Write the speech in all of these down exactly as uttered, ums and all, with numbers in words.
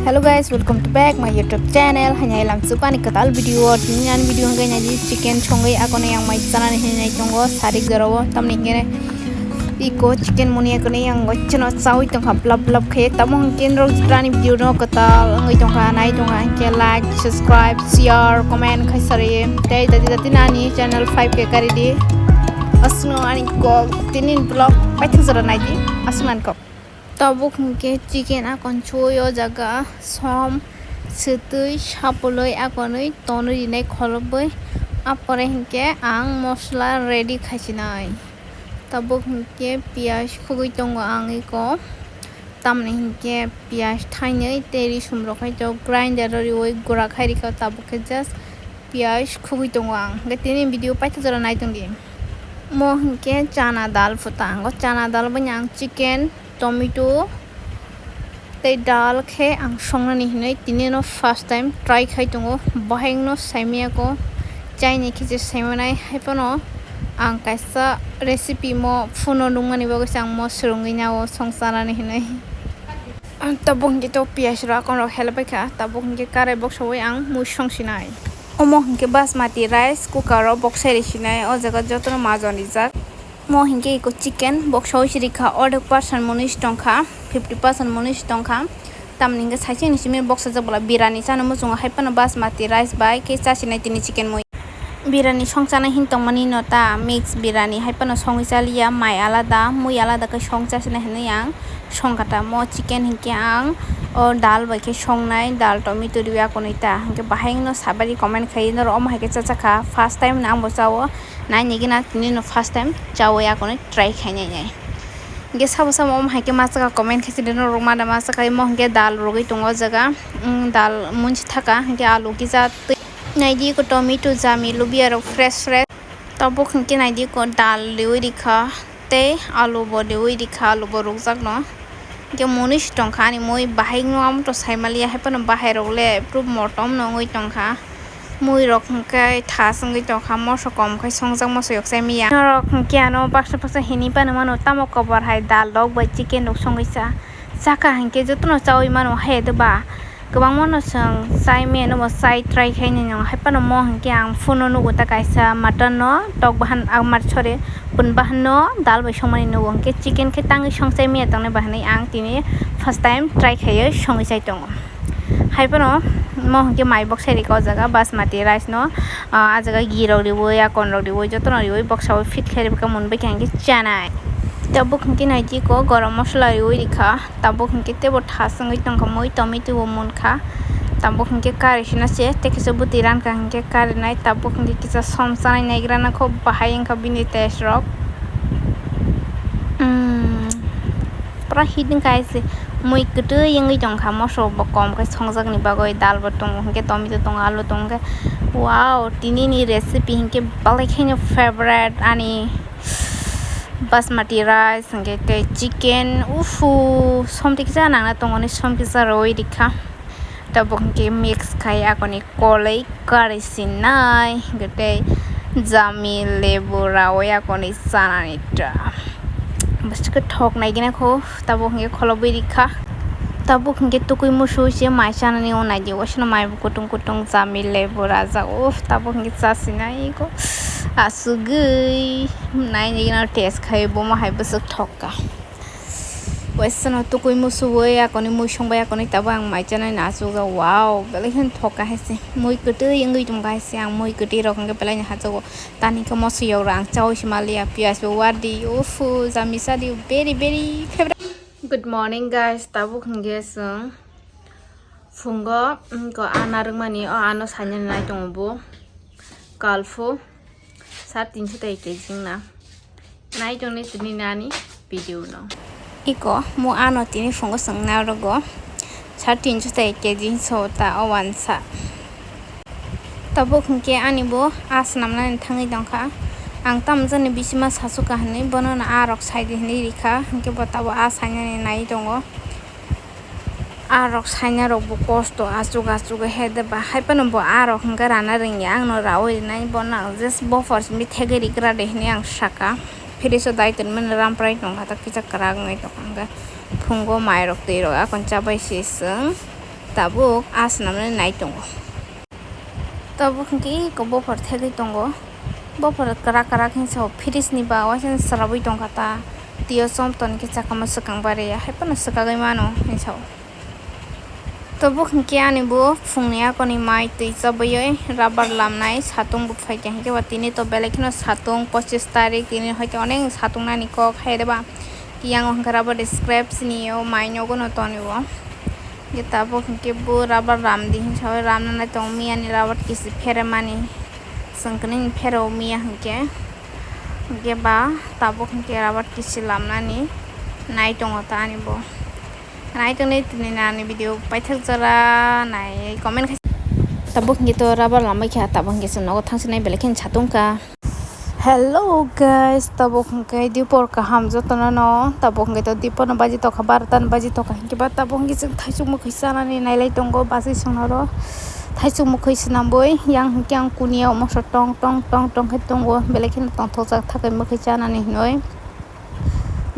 Hello guys, welcome to back my YouTube channel. Hanya ilam chupani katal video o tini ani video hingke nai di chicken songwi akono yang mai chanani hinwi nai tongo sarik jora o tamni hingke iko chicken muni akono yang gocheno chawi tongkha blap blap khe tamo hingke norok jitrani video no katal wngwi tongkha nai tongkha hingke like, subscribe, share, comment khai sari tei dati dati nani channel five K kari di asno ani kok tini vlog paithak jora nai di asno ani kok. Tabuk hingke chicken akon choi o jaga som swtwi sapoloi akonoi tonwi rinai kholobwi apore hingke ang mosla ready khaisinai. Tabuk hingke piyaj khugui tongo ang eko tamni hingke piyaj thainwi tei risum rok hai tok grinder o riui gura khai rikha tabuk khe just piyaj khugui tongo ang. Hingke tini video paithak jora nai tongdi. Mo hingke chana dal phuta. Ango chana dal bini ang chicken, tomato tei dal khe ang songnani hinui tini no first time try khai tongo. Bahai no saimaya ko chaini khe se saimanai hai phano ang kaisa recipe mo phone o nukmani bagwi se ang mo swrwngwi nai o song chanani hinui. Tabuk hingke to piyaj rok akorok help bai kha. Tabuk hingke karai boksawi ang mui song sinai. Omo hingke basmati rice cooker o boksa ri sinai. O jaga jotono majon rijak. Mo hingke iko chicken boksawi si rikha. Ordek percent monoi si tongkha, fifty percent monoi si tongkha. Tamni hingke saisini simi boksa jak bola birani chana muchungo hai phano basmati rice bai khe chasinai tini chicken mui. Birani song chanai hin tongmani no ta mix birani hai phano songwi chaliya mai alada mui alada khe song chasinai hinui ang song kha ta mo chicken hinkhe ang o dal bai khe songnai dal tomato riwi akonoi ta hinkhe bahai no sabari comment khai norok omo hai khe chachakha first time no ang bo chao naini gina tini no first time chawi akonoi try khainai nai hinkhe sabo sabo omo hai khe machakha comment khai sidi norok ma da machakha imo hinkhe dal rogwi tongo o jaga dal munchi thaka hinkhe alu kisa twi. Naidi ko tomato jami lubia rok fresh fresh. Tabuk hingke naidi ko dal riwi rikha tei alu bo riwi rikha alu bo rukjak no. Hingke moni si tongkha ani mui bahai no amo to sai maliya hai phano bahai rok le puro motom no wngwi tongkha. Mui rok hingke thas wngwi tongkha moso kom khai songjak moso yok chai miya. Norok hingke ano baksa baksa hini phano mano tamo kobor hai dal rok bai chicken rok songwi cha. Chakha hingke jotono chawi mano hai de ba. Kwbangma no chwng chai mano bo chai try khai nai no hai phano mo hingke ang phone o nugo ta kaisa mutton no tok bahan ah, mar sorry pun bahan no dal bai songmani nugo hingke chicken khe tangwi song chai maya tongnai bahanai ang tini first time try khaiwi songwi chai tongo hai phano mo hingke mai bok sai rikha o jaga basmati rice no ah, ah jaga ghee rok riwi akon rok riwi jotono riwi boksa o fit khai rikha mun bai khe hingke chanai tabuk hingke naidi ko gorom mosola riwi rikha. Tabuk hingke teibo thas wngwi tongkha mui tomato bo munkha tabuk hingke kari sina se tei kisa bwtwi rankha hingke karinai tabuk hingke kisa som chanai naigrana kho bahai wngkha bini taste rok pura hit wngkha hai se mui kwtwi wngwi tongkha moso bo kom khe songjakni bagwi dal bo tongo hingke tomato tongo alu tongo hingke wow tini ni recipe hingke belai kheno favorite ani. Basmati rice hingke tei chicken ufu som tei kisa nangna tongo ni som kisa roi rikha tabuk hingke mix khai akoni koloi kari sinai hingke tei jami lebu rawi akoni chanani ta bwswk khe thok nai gina kho tabuk hingke kholobwi rikha tabuk hingke tukui musu se mai chanani o nai di waisano mai bo kutung kutung jami lebu rajak uff tabuk hingke chasinai kho. Asugwi nainwi no test khai bomo hai bwswk thok ka. Waisa no tukui musuwi akoni mui songbai akoni tabuk ang mai chanai no asugwi wow belai kheno thok ka hai se mui kwtwi wngwi tong ka hai se ang mui kwtwi rok hwnkhe belai no hachago tani khe moso yok rok ang chaui se maliya piyaj bo wardi ufu jami sadi very very favorite. Good morning guys, tabuk hwnkhe chwng phungo wngkha ana rwngmani o ano sainani nai tongo bo kalpho sat tinso tai kg wngna nai tongni tini nani video no. Iko mo ano tini phungo chwng narogo sat tinso tai kg so ta o wansa. Tabuk hwnkhe ani bo a swnamnani thangwi tongkha. Ang tamo jani bisima sasu ka hwnwi bono no a rok sai di hwnwi rikha, hwnkhe bo tabuk a sainani nai tongo. A rok saina rok bo kosto achuk achuk he de ba, hai phano bo a rok hwnkhe rana rwngya, ang no raui rinai, bono ang just bopor simi thegwi rigra de hwnwi ang saka. Fridge o dai tonmani ramprai tongkha, ta kisa kwrak wngwi tongkha, hwnkhe phungo mai rok twi rok akon chabai se chwng. Tabuk a swnamnani nai tongo. Tabuk hwnkhe eko bophor thegwi tongo. Bophor kwrak kwrak hinwi sao, fridge ni ba uaisa srabwi tongkha ta. Twiyo chom toni khe chakama swkang barwi ya, hai phano swkagwi mano hinwi sao. Tabuk hwnkhe ani bo phungni akoni mai twi chabwi rubber lamnai satung bo phaikha, hinkhe ba tini to belai kheno satung pochis tarik, tini hoite onek satung nani kok hai rwba. Yang o hwnkhe rubber scrap chini o mai nogo no tonwi o. Hwnkhe tabuk hwnkhe bo rubber ram di hinwi saui ramna nai tongo, miya ni rubber kisi pheremani chwng kwnwi phero miya hwnkhe. Hwnkhe ba tabuk hwnkhe rubber kisi lamnani nai tongo ta ani bo. Nai tongnai tini nani video paithak jora nai comment khai. Tabuk hwnkhe to rubber lambai kha, tabuk hwnkhe chwng nogo thangsinai belai kheno satung kha. Hello guys, tabuk hwnkhe dipor kaham jotono no, tabuk hwnkhe to dipor no baji tokha, barota no baji tokha, hinkhe ba tabuk hwnkhe chwng thaisuk mwkhwi chanani nailai tongo, bachai songno ro thaisuk mwkhwi swnambwi, yang hwnkhe ang kuniya o moso tong tong tong tong khe tongo, belai kheno tongthokjak thakai mwkhwi chanani hinwi.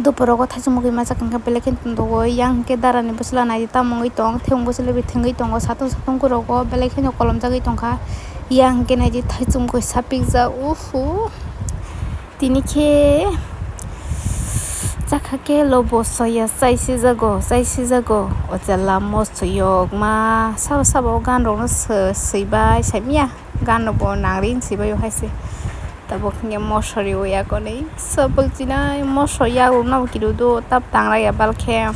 Doporogo thaisuk mwkhwi masa kangkha belai kheno tongthogo, yang hwnkhe darani bwsla naidi tamo wngwi tong, thebung bwsla bai thwngwi tongo, satung satung kwrogo belai kheno kolomjagwi tongkha, yang hwnkhe naidi thaisuk mwkhwi sapikjak, uhu. Tini khe chakha khe lobo soya chai sijago, chai sijago, o chwla moso yokma sabo sabo gan rokno swi-, swibai saimya. Gan rok bo nang ri hinwi swibaio hai se. Tabuk hwnkhe moso riwi yago ni. Sabul chinai moso yago no kiru do tab tangra ya bal khe.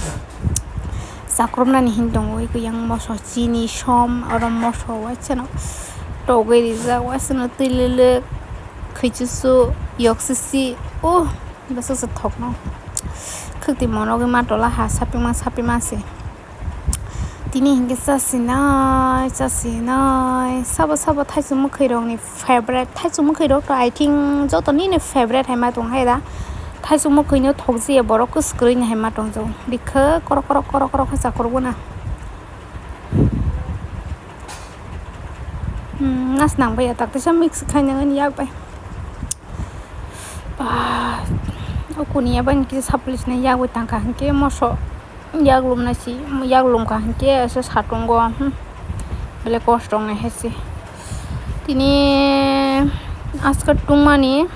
Chakrupnani hin tongo eko yang moso chini som oro moso waisa no togwi rijak waisa no twi lwlwk khwichusu yoksisi o bwswk se thokno khwtwi monogwi ma tola ha sapima sapima se. Tini hinkhe chasinai, chasinai, sabo sabo thaisuk mwkhwirokni favorite, thaisuk mwkhwirok to I think joto nini favorite hai ma tong hai da. Thaisuk mwkhwino thokjia borok kwswk kwrwini hai ma tongjago. Bikha korok korok korok korok khe chakrubuna. Hmm, nas nang bai ya tak teisa mix khaina yak bai. Ah, o kuniya bai kisa sapli sina yak bai tangkha hinkhe moso. Yak lumnai si, yak lumkha hinkhe ase satungo, hmm, belai kosto wngnai hai se. Tini aska tungmani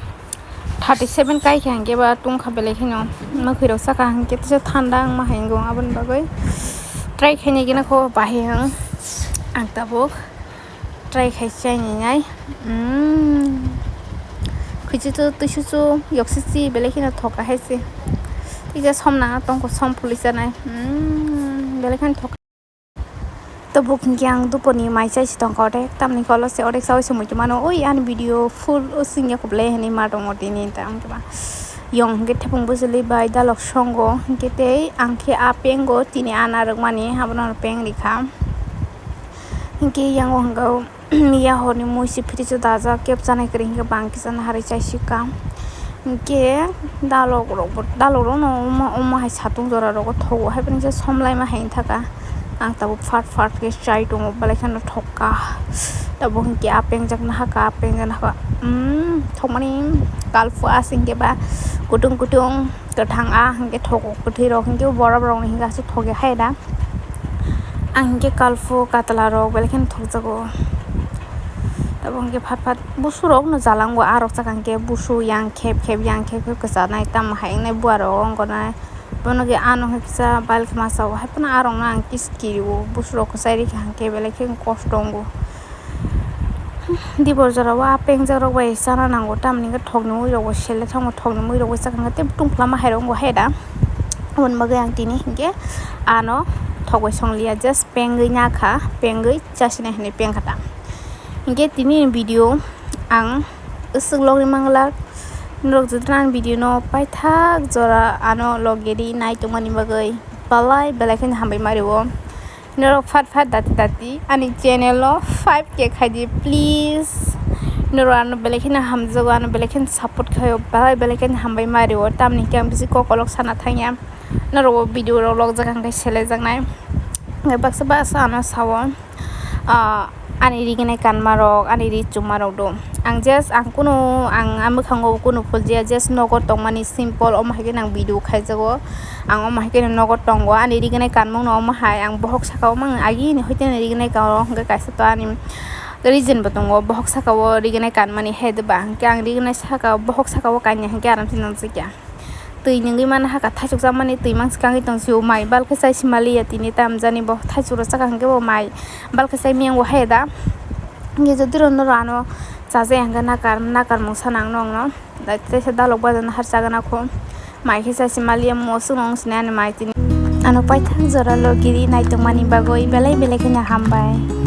thirty seven kaikha hinkhe ba tungkha belai kheno mwkhwirok saka hinkhe teisa thanda wngma hai wngkha aboni bagwi try khainai gina kho bahai ang, ang tabuk. Try khai chaini nai. Mm. Khwichi tu, tuisu chu, yoksi chi, belai kheno thoka hai se. Tei ja som nang tongkho, som phulwi chanai. Mm. Belai kheno thoka. To bukhinkhe ang duponi mai chai si tongkha odek, tamni kolo se odek sawi se muitu mano. Oi ani video full o singya kublai hwnwi ma tongo tini ta ang keba. Yong hwnkhe thepung bwswlwi bai dalok songo hwnkhe tei ang khe a pengo tini ana rwkmani abono peng rikha. Hinkhe yango hwnkha o miya horni mui se fridge o dajak, kebo chanai kwrwi hinkhe bang kisa naharwi chai sika. Hinkhe dalok rok bo, dalok rok no omo, omo hai satung jora rogo thogo, hai phano khe som laima hai wngthaka. Ang tabuk fat fat khe chai tongo, belai kheno thokka. Tabuk hinkhe a pengjak nahaka, a pengjak nahaka. Umm, thokmani kalphu asing khe ba kutung kutung kwthang a hinkhe thogo, kwthwi rok hinkhe borok rok ni hinkhe aswk thokya hai da. Ang hinkhe kalphu katla rok belai kheno thokjago. Tabuk hinkhe phat phat busu rok no jalango, a rok chakha hinkhe busu yang khep khep yang khep khep kwchanai tamo hai wngnai bua rok ongkha nai. Bono khe ano hai kisa bal khe masa o hai phano a rok no ang kis kiri o busu rok kwchai rikha hinkhe belai kheno kosto wngo. Dibor jora o a pengjak rok bai chana nango, tamni hwnkhe thokni mui rok bo sele thango, thokni mui rok bai chakha hwnkhe tei tungphla ma hai rok wngo hai da. Aboni bagwi ang tini hinkhe ano thok bai song liya, just pengwi nakha, pengwi chasinai hinwi pengkha ta. Hinkhe tini ni video ang aswk logni manglak, norok jotono ani video no paithak jora ano loge di nai tongmani bagwi belai belai kheno hambai ma rio. Norok fat fat dati dati ani channel o five K khai di please. Norok ano belai kheno hamjago, ano belai kheno support khaio, belai belai kheno hambai ma rio. Tamni hwnkhe ang bisi kokolok sana thangya. Norok o video rok logjak ang khe selejaknai. Baksa baksa ano sao, ah, ani riginai kanma rok, ani ri chuma rok do. Ang just ang kunu ang a mwkhango kunu phuljiya, just nogo tongmani simple, omo hai khe nang video khaijago. Ang omo hai khe nogo tongo, ani rignai kanmung no omo hai ang bohok saka o mang agi ni hoite ni rignai ka o hwnkhe kaisa to ani reason bo tongo, bohok saka o rignai kanmani hai de ba hwnkhe ang rignai saka bohok saka o kanya hwnkhe aram se nang jakya. Twi nungwi mana haka thaichuk chamani twi mangsi kangwi tong sio mai balkhe chai simaliya tini tamjani bo thaichuk rok chakha hwnkhe bo mai balkhe chai miyang bo hai da. Hwnkhe jodi rok norok ano chajai hwnkhe nakar nakarmung sana ang nokno. Teisa dalok bajan har chagana kho mai khe chai simaliya mo chwngno wng sinai ani mai tini. Ano paithak jora logiri naitongmani bagwi belai belai kheno hambai.